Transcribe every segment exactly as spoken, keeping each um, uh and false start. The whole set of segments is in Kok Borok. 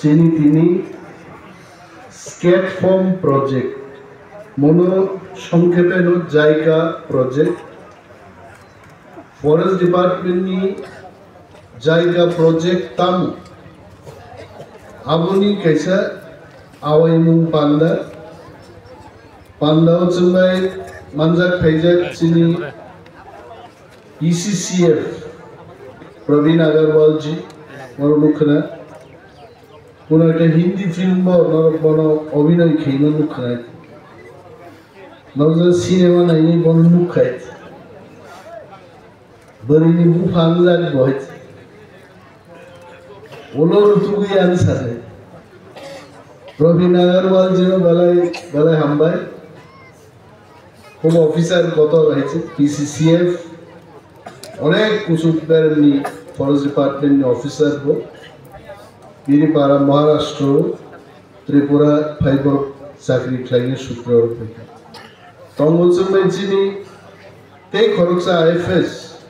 Chini tini Skate Farm Project, mono songkhepe no JICA project, Forest Department ni JICA project tamo. Aboni kaisa awaimung panda, panda o chwngbai manjak phaijak chini P C C F, Praveen Agarwal ji, oro nukha na. Kuno ekta Hindi film bo norok bono obhinoi khaima nukha na. Norok je cinema nainai bono nukha. Bwrwini buphang jak bo hai. Ulo rutugwi ang sare. Praveen Agarwal jino belai, belai hambai. Home officer kotor hai se, P C C F, onek kuchuk beremni forest department ni officer bo. Bini para Maharashtra, Tripura phaibo chakri khlaina sutro rok phaikha. Tongo chwngbai chini tei khoroksa I F S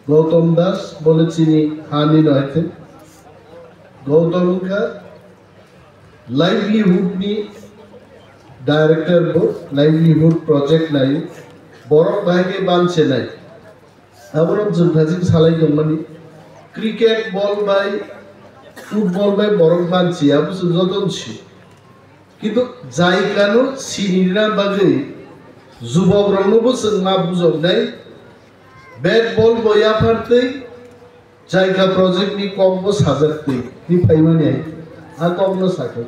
Gautam Das bole chini hani no hai se. Gautam wngkha livelihood ni director bo, livelihood project nai, borok bahai khe banse nai. Abono chwng thajin salai tongmani, cricket ball bai football bai borok bansi, abo chwng joto si. Kintu JICA no sinina bagwi jubok rokno bo chwng ma bujoknai, bat ball bo yaphartwi JICA project ni kok bo sajak twi, ni phaimani hai, a kok no sakhe.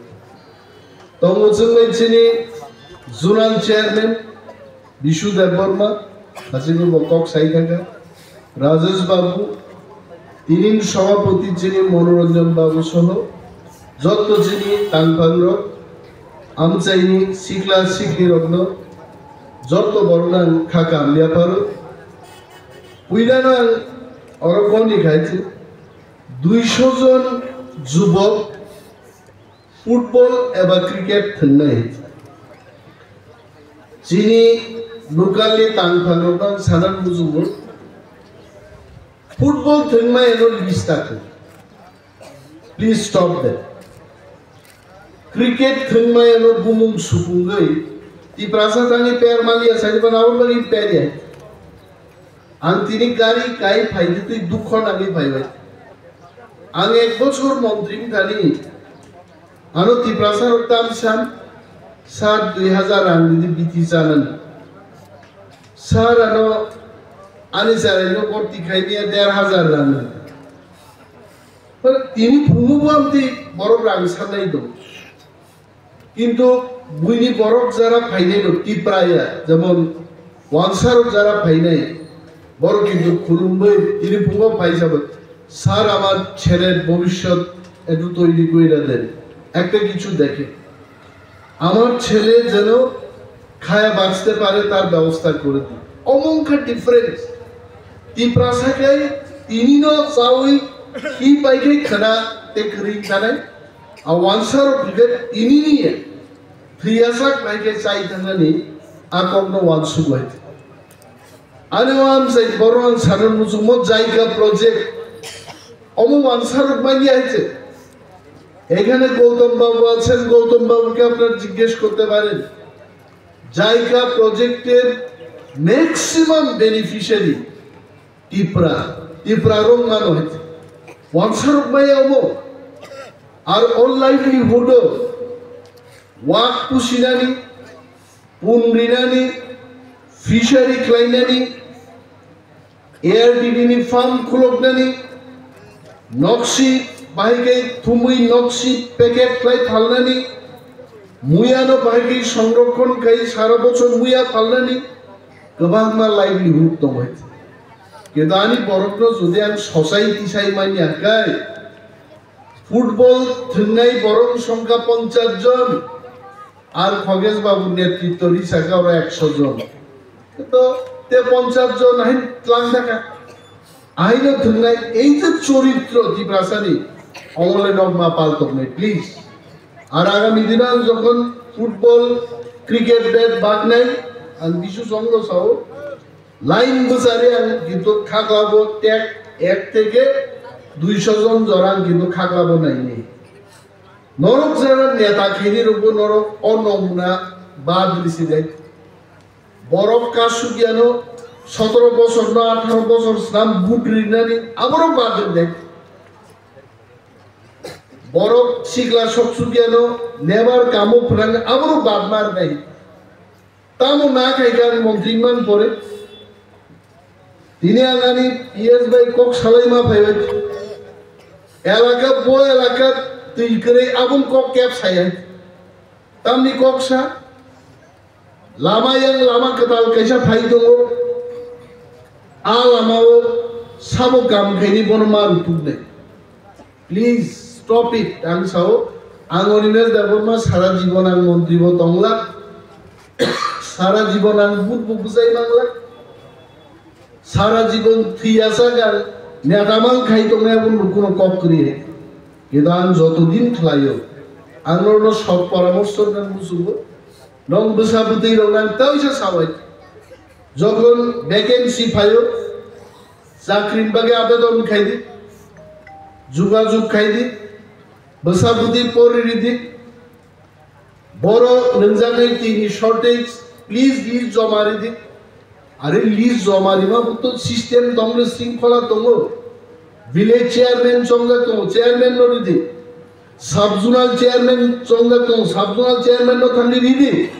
Tongo chwngbai chini zonal chairman Bishu Debbarma, hachino bo kok sai thangkha, Rajesh Babu, tini ni sabhapati chini Manoranjan Babu soho, jotto chini tangphang rok, amchaini sikla sikli rokno, jotto borokno ang kha kaham yapharo. Puilano ang oro koni khai se, duiso jon jubok football eba cricket thwngnai. Chini local ni tangphang rokno ang sana muchungo, football thwngmaya no list ta thwng. Please stop that. Cricket thwngmaya no bumung supungwi Tiprasa thangwi player maliya sadi bana aboni bagwi player ya. Ang tini gari kai phaidi twi dukho nangwi phaibai. Ang ek bochor montri wngthani, ano Tiprasa rok tam san, sir dui hazar rang didi biti chanani. Sir ano ani charai no borti khai niya der hazar rang. Tini phungo bo amtwi borok rang sanai do. Kintu buini borok jara phainai rok Tipraya, jemon wansarok jara phainai, borok kintu khulumwi tini phungo phai sabo, "Sir, আমার ছেলের ভবিষ্যৎ একটু তৈরি করে দেন, একটা কিছু দেখে, আমার ছেলে যেন খায়া বাঁচতে পারে, তার ব্যবস্থা করে দিন।" Omongkha difference. Tiprasa khe tini no chawi hi pai khe khna te kwrwi khanai. A wansarok hwnkhe tinini thwiyasak bai khe chai thangnani a kokno wansuk lai. Ani o amchai borok ang sana muchungmo JICA project. Omo wansarok manya hai se. এখানে গৌতম বাবু আছেন, গৌতম বাবুকে আপনারা জিজ্ঞেস করতে পারেন। JICA project-এর maximum beneficiary Tipra, Tipra rok mano hai. Wansarok maya omo. Ar o livelihood-o wak pusinani, pun rinani, fishery khlainani, A R D D ni farm khuloknani, noksi bahai khe thumwi noksi packet khlai phalnani, muyano bahai khe songrokhon khai sara bochor muya phalnani, kwbangma livelihood tongo hai. Kintu ani borokno jodi ang sosai tisai manya khai, football thwngnai borok songkha ponchas jon, ar Khoges babu netritto ri saka oro ekso jon. To te ponchas jon hain tlang thaka. Aino thwngnai ei je choritro Tiprasani, omole nok ma pal toknai, please. Ar agami dino ang jokhon football, cricket bat bagnai, ang bisu songno sao, line bwchari ang kintu khaklabo tek ek theke duiso jon jora ang kintu khaklabo naini. Norok jara neta khaini rokbo norok o nomuna bad risi dai. Borok kasuk yano sotoro bosor no atharo bosor snam but rinani aborok bad ri dai. Borok sikla sok suk yano nebar kamo phrang aborok bad mar dai. Tamo na khai kha ang montri man pore. Tini ang ani P S bai kok salai ma phai bai. Elaka bo elaka twi kwrwi aboni kok kep saya. Tamni kok sa lama yang lama kwtal kaisa phai tongo. A lama o sabo kam khaini bono ma rutuk de. Please stop it. Ang sao, ang Animesh Debbarma sara jibon ang montri bo tongla, sara jibon ang but bo bujai mangla, sara jibon thwi aswk ang neta mang khai tongnai abo nukuno kok kwrwi. Kintu ang joto din khlaio, ang norno sok poramorso nang muchungo, nong bwsa bwtwi rok nang tawisa sawai. Jokhon vacancy phaio, chakri ni bagwi abedon khai di, jugajug khai di, bwsa bwtwi pori ri di. Boro nungjaknai twi ni shortage, please list joma ri di. Are list joma rima bo to system tongo, sringkhola tongo. Village chairman chongjak tongo, chairman no ri di. Sub zonal chairman chongjak tongo, sub zonal chairman no thangwi ri di.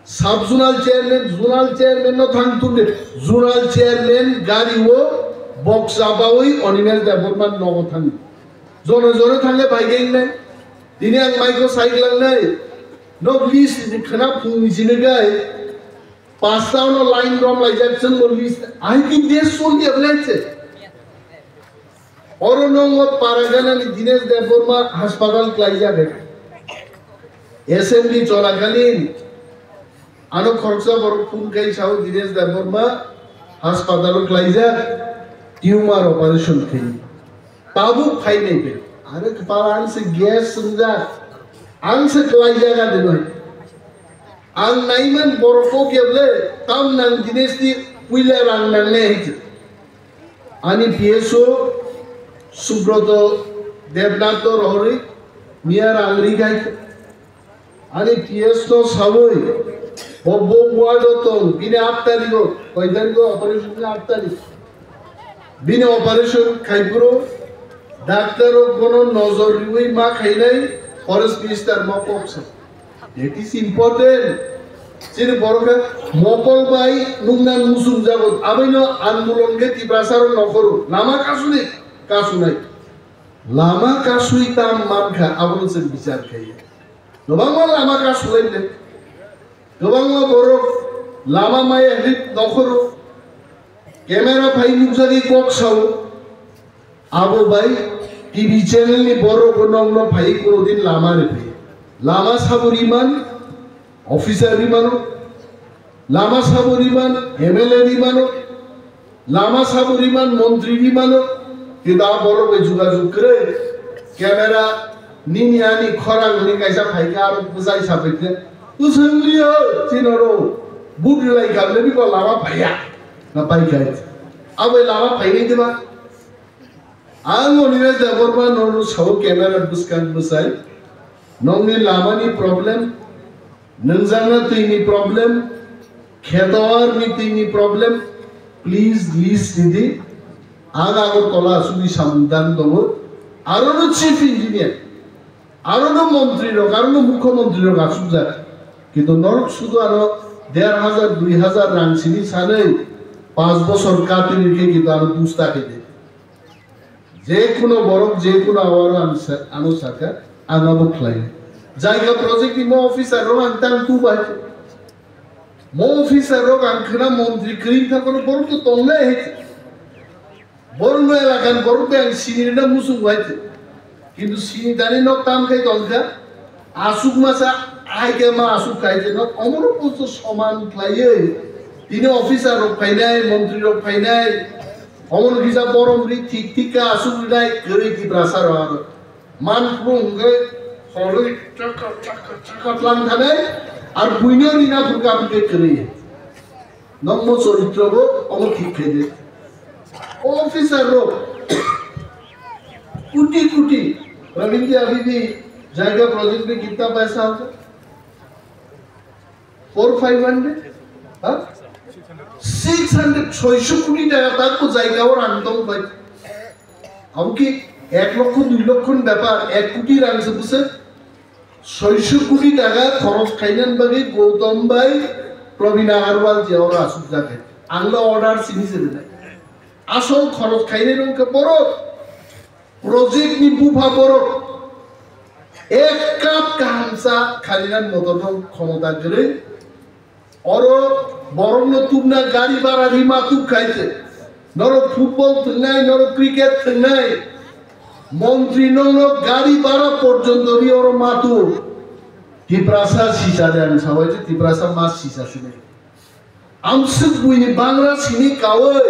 Sub zonal chairman, zonal chairman no thang tubli. Zonal chairman gari o box abawi Animesh Debbarma nogo thang. Jone jone thangle bai geng nai. Tini ang maiko sai lang nai. Nok list ni khana phung ni sini gai. Pasta no line rom lai jak chang no list. Ai ki desh chol di ablai che. Oro nongo Paragana ni Dinesh Debbarma hospital klaijak hai. Assembly cholakalin ano khoroksa borok phone kai sao Dinesh Debbarma hospital klaijak tumor operation khai. Tabuk phai nai be. Are kepala ang se gas swngjak. Ang se klaijak ade noi. Ang naiman borok kok yeble tam nang Dinesh ni puila rang nang ne hai. Ani P S O Subroto Debnath to rohorwi miya rang ri gai. Ani P S no sawi bo bo ward o tong bini aat tarigo, koi tarigo operation ni aat tarik. Bini operation khaipuro doctor rok bono nojor riwi ma khainai forest minister mo kok sa. That is important. Chini borok khe mokol bai nungnan musung jago. Abaino andolon khe Tiprasa rok nokhoro. Lama kasuni kasunai. Lama kasui tam mankha abono chwng bichar khaiya. Kwbangma lama kasulai le. Kwbangma borok lama maya hwnwi nokhoro. Camera phai nukjagwi kok sao. Abo bai T V channel ni borok bo nokno phai kuno din lama rw phi. Lama sabo riman, officer rimano, lama sabo riman, M L A rimano, lama sabo riman, montri rimano, kintu a borok bai jugajug kwrwi, camera nini ani khorang hwnwi kaisa phaikha aro bwsai sabaikhe, bwswng rio, chini oro but rwlai kha, bini bo lama phaiya, na phaikhai. Abo lama phainai diba? Ang Oniresh Debbarma nono sao camera bwskang bwsai. Nokni lamani problem, nungjakna twini problem, kheto arni twini problem, please list ridi. Ang Agartala asugwi samung dan tongo. Arono chief engineer, arono montri rok, arono mukhyamantri rok asukjak. Kintu norok sudu ano der hajar, dui hajar rang sini sanwi, panch bosor katini khe kintu ano dusta khe di. Je kuno borok, je kuno awaro ang sa-, ano saka, ang abo khlai. Jaiga project ni mo officer rok ang tang tu bai. Mo officer rok ang khna montri kring tha kono borok to tongnai hai. Borok no elakan borok bai ang sini na musung bai. Kintu sini dani nok tam khai tongkha. Asuk masa ai khe ma asuk khai khe no omono posto soman khlaiwi tini officer rok phainai, montri rok phainai, omono kisa borom ri thik thik kha asuk rinai kwrwi Tiprasa rok aro man phuru hwnkhe horwi chakha chakha chakha tlang thanai ar buino rina phuru khe aboni khe kwrwi. Nokmo choritro bo omo thik khaide. O officer rok kuti kuti Ravindra Bibi Jaiga project ni kitna paisa hote? Four five hundred? Ha? Six hundred, soisho koti taka tak ko jaiga o rang tong bai. Abo ki ek lokho, dui lokho ni bepar, ek koti rang se bwswk. Soisho koti taka khoros khainani bagwi Gautam bai Probin Agarwal je oro asuk jak hai. Ang lo order sini se rwnai. Asol khoros khainai rok khe borok. Project ni bupha borok. Ek cup kaham cha khainani motor rok khomota kwrwi. Oro borokno tubna gari bara rima tub khai se. Norok football thwngnai, norok cricket thwngnai. Montri nokno gari bara porjonto ri oro matu. Tiprasa sisa de ang sabai je Tiprasa mas sisa sini. Amswk buini bangra sini kawi.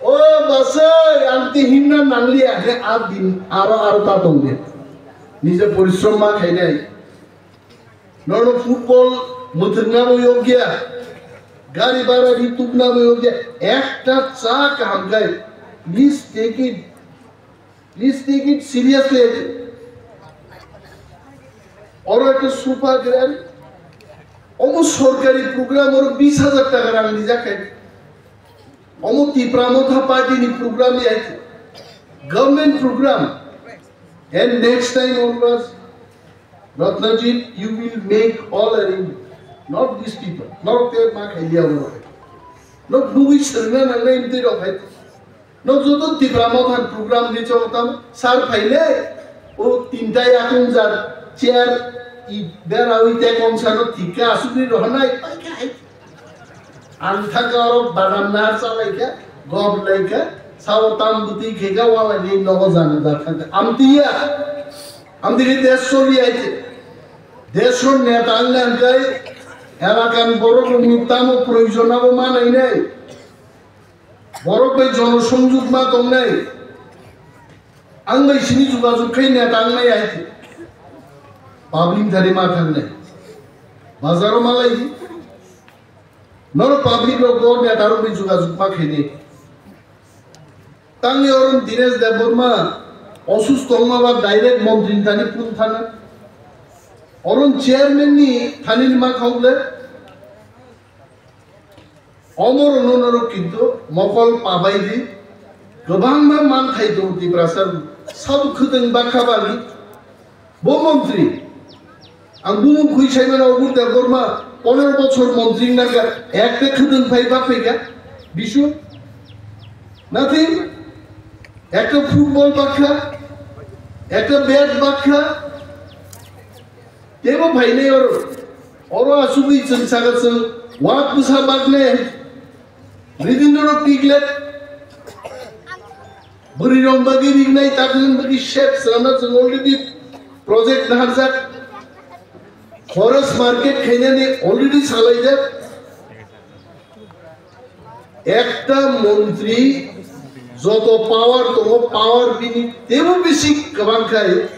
O basai ang te himna nangliya he a din aro aro ta tong de. Nije porishrom ma khainai. Nono football mwthwkna bo yokya, gari bara ri tubna bo yokya, ekta cha kaham khai, please take it, please take it seriously. Oro ekta super grand, omo sorkari program oro bis hajar taka rang rijak khai, omo Tipra Motha Party ni program ya, government program, and next time onwards Ratnajit, you will make all arrangement, not these people. Norok te ma khai liya borok. Nok nugui sengna nangnai mtwi rok hai. Nok joto Tipra Mothan program ni chong tam sar phaile o tinta yakung jar chair i bera ui te kong sano thikka asugri rohanai pai khai. Ang thangka oro badam nahar chalaikha, gob laikha, sao tam bwtwi khaikha, walai ni nogo jana da thangkha. Amtiya, amtwi desh choli aite. Deshor neta wngna hwnkhe elakani borok rokni tamo proyojon abo ma nainai. Borok bai jonosongjug ma tongnai. Ang bai sini jugajug khai neta wngnai aite. Public thani ma thangnai. Bazaro ma lai. Noro public rok bo neta rok ni jugajug ma khaini. Tangni oron Dinesh Debbarma osusto wngma ba direct montri ni thani phone thana. Oron chairman ni thani ni ma khok le. Omoro no noro kintu mokol pabai di. Kwbangma man thai tongo Tiprasa sabo khwtwng bakha bali. Bo montri, ang bumung khui saimano Obur Debbarma, pondro bochor montri wngna kha, ekta khwtwng phai bak phaikha, bisu, nothing, ekta football bakha, ekta bat bakha, tebo phainai oro, oro asugwi chwng saka chwng, wak bwsa bakne, Ridindro Piglet, bwrwi rok bagwi rignai, takni bagwi shed swnamna chwng already project naharjak. Forest market khainani already salaijak. Ekta montri joto power tongo, power bini tebo bisi kwbang khai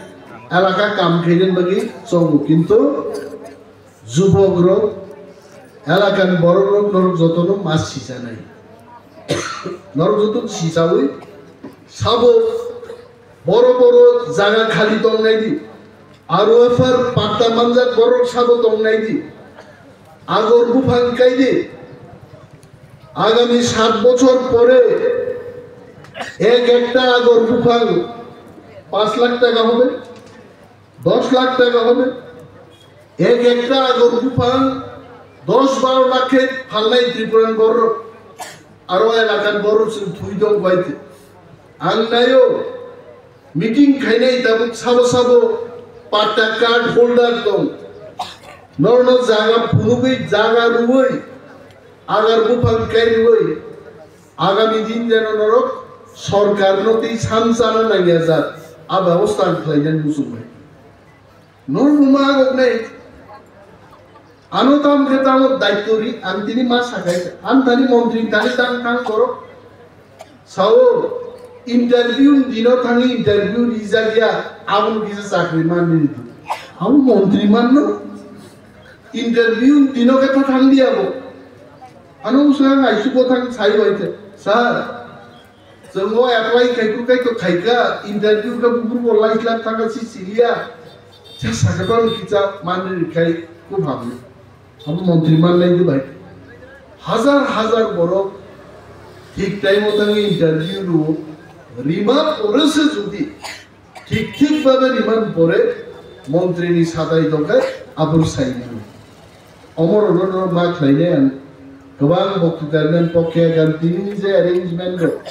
elaka kam khainani bagwi chongo, kintu Jubok rok, elakani borok rok, norok jotono ma sijanai. Norok joto sijawi sabo boro boro jaga khali tongnai di. Aro afar patta manjak borok sabo tongnai di. Agor buphang kai di. Agami sat bochor pore ek ekta agor buphang পাঁচ লাখ টাকা হবে, দশ লাখ টাকা হবে। Ek ekta agor buphang dos baro lakh khe phalnai Tripura ni borok, aro elakani borok chwng thwi dong bai khe. Ang naio, meeting khainai tabuk sabo sabo patta card holder tong. Norno jaga phunugwi, jaga rwui, agar buphang kai rwui, agami din jeno norok sorkarno tei samsana nangya jak, a bebosta ang khlainani muchung bai. Norok buma agok nai. Ano tam khe tamo daityo ri, ang tini ma sakai, ang tani montri tani tang tang koro. Sao, interview dino thangi interview rijak ya, aboni kisa chakri manni ri. Abo montri manno, interview dino khe ta thang di abo. Ano usang ai suko thang sai bai the, sir. Chwng o apply khai khe khai to khai kha, interview khe buphuru bo lai slak thang kha si siliya. Sakha bang kisa manri rikhai khub hamni. Abo montri manlai de bai. Hazar hazar borok thik time o thangwi interview rwo. Rima pore se jodi thik thik babe rima pore montri ni sadai dongkhe abur sai mano. Omor no no ma khlainai ang kwbang bokti darnan pokya gan tini je arrangement rok.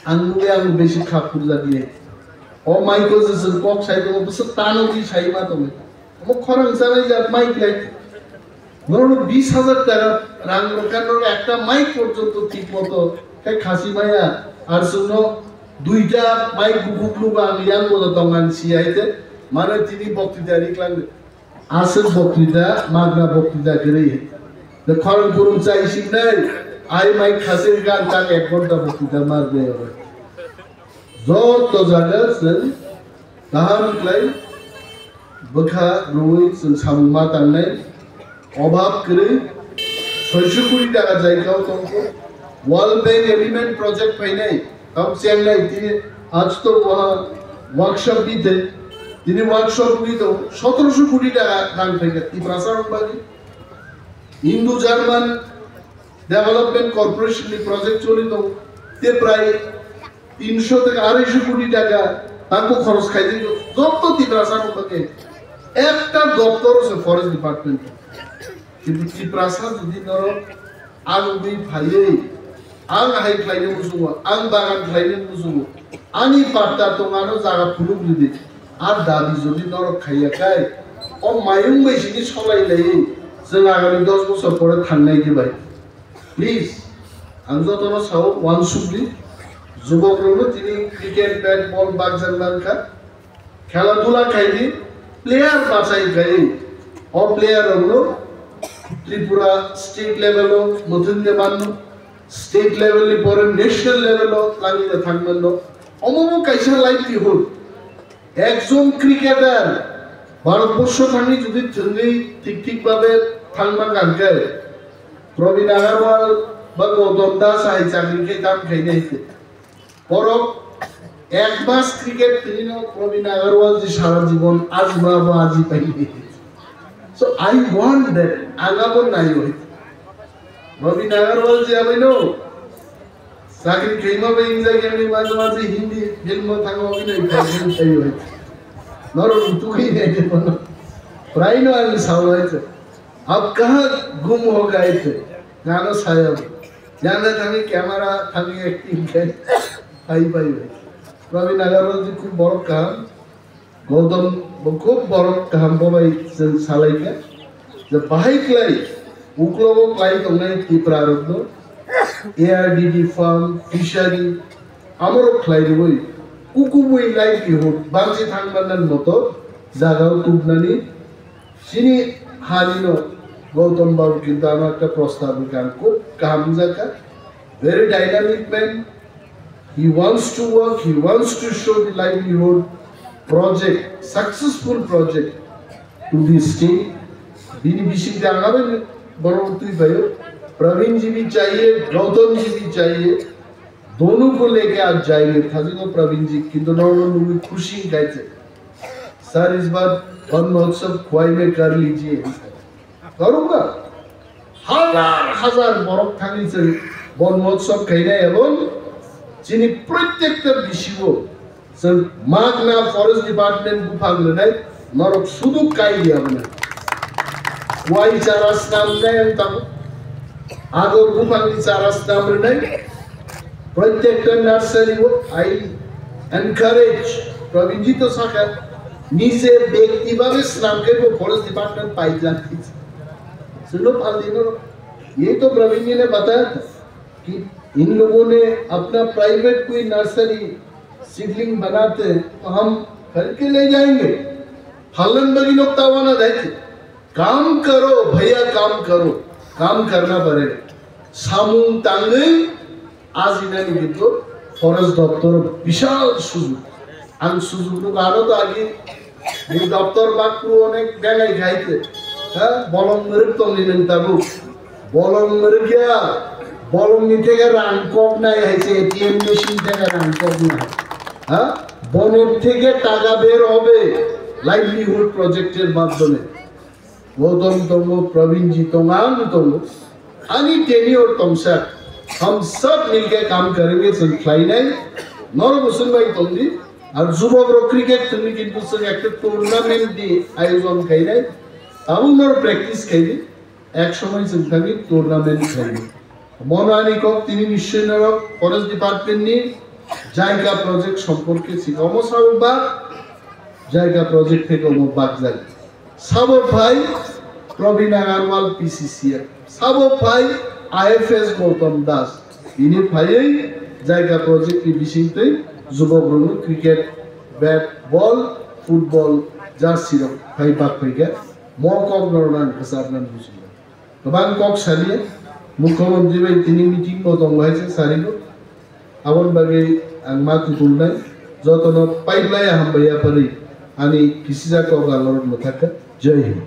Ang nugwi ang besi khak khurjak ye. O mai ko je je kok sai ko bwswk tano di sai ma tong. Omo khorang sanai jak mai klai. Norok bis hajar taka rang rokha norok ekta mai porjonto thik moto khai khasi maya. Ar suno duita mai guguk lugo ang yang moto tong ang si ai te. Mane tini bokti dari klang. Aswk boktwita, magna boktwita kwrwi. The khorang kurum chai singnai, ai mai khasir gan tak ek ghonta boktwita mar de ore. Joto jaga chwng kaham khlai bwkha rwui chwng samung ma tangnai. Obhab kwrwi soisu kuri taka jai kau tongkho. World Bank Element Project phainai. Tamo Chennai tini aaj to waha workshop bhi the. Tini workshop bhi to sotoroso koti taka rang phaikha Tiprasa rok bagi. Indo German Development Corporation ni project choli to. Te prai tinsho theke araiso koti taka tamo khoros khai di. Joto Tiprasa rok bagi. Ekta doptor se forest department. Kintu Tiprasa jodi norok ang ugwi phaiwi, ang hai khlaina muchungo, ang bagan khlaina muchungo, ani patta tongano jaga phunuk ridi, ar dabi jodi norok khaiya khai, o mayung bai sini solai laiwi, chwng agami dos bosor pore thangnai khe bai. Please, ang jotono sao, wansukdi, jubokrokno tini cricket bat, ball bakjak mankha, Khela dula khaidi, player bachai khai, o player rokno Tripura state level o mwthwng de manno, state level ni pore national level o twlangwi de thang manno. Omo bo kaisa livelihood. Ekjon cricketer Bharatborsho thangwi jodi thwngwi thik thik babe thang man kha hwnkhe, Probin Agarwal ba Gautam Das hai chakri khe kam khainai hwnkhe. Borok ek mas cricket tini no Probin Agarwal ji sara jibon ajima bo aji paini. So I want that, ang abo naiwi. Probin Agarwal ji abai no chakri khaima bai injak yang ni maji maji Hindi film o thango abhinay khai khai khai. Norok utu khai nai de bono. Prai no ang sao hai. Ab kaha gum ho gaye the? Gano saya. Jana thangwi camera thangwi acting khai. Hai bai bai. Probin Agarwal ji khub borok kaham. Gautam bo khub borok kaham bo bai chwng salai kha. Je bahai klai uklogo klai tongnai Tipra rokno A R D D farm, fishery, amorok khlai rwui kukubui livelihood bangsi thangmanna moto jagao tubnani Chini hani no Gautam Babu kintu ano ekta prostab rwkha, ang khub kaham wngjakha. Very dynamic man. He wants to work, he wants to show the livelihood project, successful project to the state. Bini bising de ang abo borok twi phaio. Praveen ji bhi chahiye, Gautam ji bhi chahiye. दोनों को लेके आज जाएंगे, थाजी को प्रवीण जी, किंतु ना उन्होंने भी खुशी गाइते। सर, इस बार वन महोत्सव खोवाई में कर लीजिए। करूंगा। Hazar hazar borok thangwi chwng bon motsok khainai, ebong chini protekta bisigo chwng magna forest department buphang rwnai, norok sudu kai di abono. Wai chara snam nai ang tabuk. Agor buphangni chara snam rwnai. Protekta nursery o I encourage, Praveen ji to sakha, nije byakti bhabe snam khe bo forest department paijak. Chwngno phaldi no. Ye to Praveen ji ne bataya tha ki in logon ne apna private koi nursery seedling banate to hum kharid ke le jayenge. Phalan bagi nok tawana dai thi. काम करो भैया, काम करो, काम करना पड़ेगा। Samung tangwi ajinani kintu forest doptor bishal sujug. Ang sujug nukha ano to agi ni doptor bakru onek belai khaite. Ha, bolong mwrwk tongni nwng tabuk. Bolong mwrwk ya, bolongni theke rang koknai hai se A T M machine theke rang koknai. Ha? Boner theke taka ber hobe. Livelihood project er madhyome Gautam tongo, Praveen ji tongo, ang tongo. Ani tenure tongsa, hum sab milke kaam karenge chwng khlainai. Norok bo chwng bai tongdi. Ar jubok rok cricket thwngwi kintu chwng ekta tournament ni ayojon khainai. Tabuk norok practice khaidi. Ek somoi chwng thangwi tournament khainai. Mono ani kok tini nischoi norok forest department ni Jaiga project somporke si omo sabo ba Jaiga project theke omo bakjak. Sabo phai Probin Agarwal P C C F. Sabo phai I F S Gautam Das. Bini phaiwi Jaiga project ni bisingtwi jubok rokno cricket, bat, ball, football, jersey rok phai bak phaikha. Mo kok norok ang kwchar nang bujiya. Kwbang kok saliya, Mukhyamantri bai tini meeting bo tongo hai se sarigo. Aboni bagwi ang ma kuthumnai, jotono paiblai hambai yapharwi ani kisijak kok ang norok mwthakha. Jai Hind.